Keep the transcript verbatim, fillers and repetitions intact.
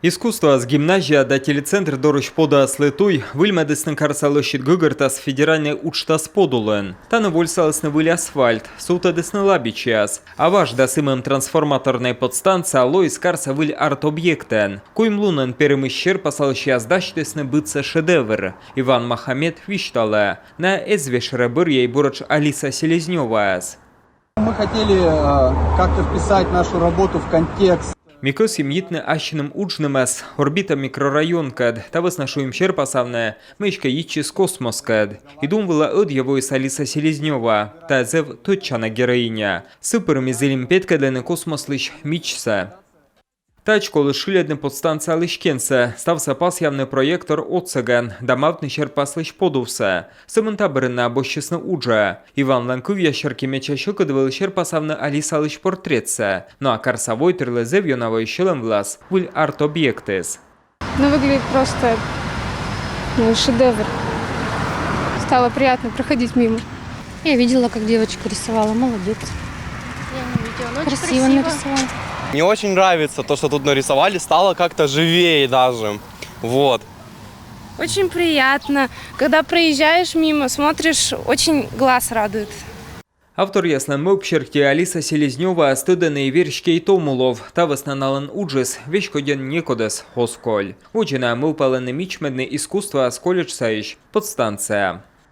Искусствоас гимназия да телецентр дорысь подаяслы туй выльмӧдісны «Карса лӧсьыд гӧгӧртас» федеральнӧй уджтас подулын. Тані вольсалісны выль асфальт, сувтӧдісны лабичьяс. А важ да сымӧм трансформаторнӧй подстанция лоис карса выль арт-объектӧн. Куим лунӧн перымысь серпасалысьяс дасьтісны быдсӧ шедевр. Иван Махамед висьталӧ, найӧ эз весьрӧ бӧрйӧй буретш Алиса Селезнёваӧс. Мы хотели э, как-то вписать нашу работу в контекст. Ми кӧсйим йитны ассьыным уджнымӧс «Орбита» микрорайонкӧд, та вӧсна шуим серпасавны, мый эськӧ йитчис космоскӧд. И дум вылӧ ӧдйӧ воис Алиса Селезнёва, тайӧ зэв тӧдчана героиня. Сы пыр ми зілим петкӧдлыны космослысь мичсӧ. Таӧдз коліс шыльӧдны подстанциялысь кенсӧ, ставсӧ пасъявны проектор отсӧгӧн да мавтны серпаслысь подувсӧ. Сӧмын та бӧрын найӧ босьтчисны уджӧ. Иванлӧн кывъяс серти, медся сьӧкыд вӧлі серпасавны Алисалысь портретсӧ. Но а карса войтырлы зэв ёна воис сьӧлӧм вылас выль арт-объектыс. Ну, выглядит просто ну, шедевр. Стало приятно проходить мимо. Я видела, как девочка рисовала. Молодец. Я не видела, но очень Красиво красиво. Нарисовала. Мне очень нравится то, что тут нарисовали, стало как-то живее даже. Вот. Очень приятно. Когда проезжаешь мимо, смотришь, очень глаз радует. Авторъяслӧн мӧвп серти Алиса Селезнёваӧс тӧдӧны и Верстьӧ и Томулов. Та вӧсна налӧн уджыс веськодьӧн некодӧс оз коль. Водзӧ найӧ мӧвпалӧны мичмӧдны искусствоас колледжсаысь подстанцияӧ.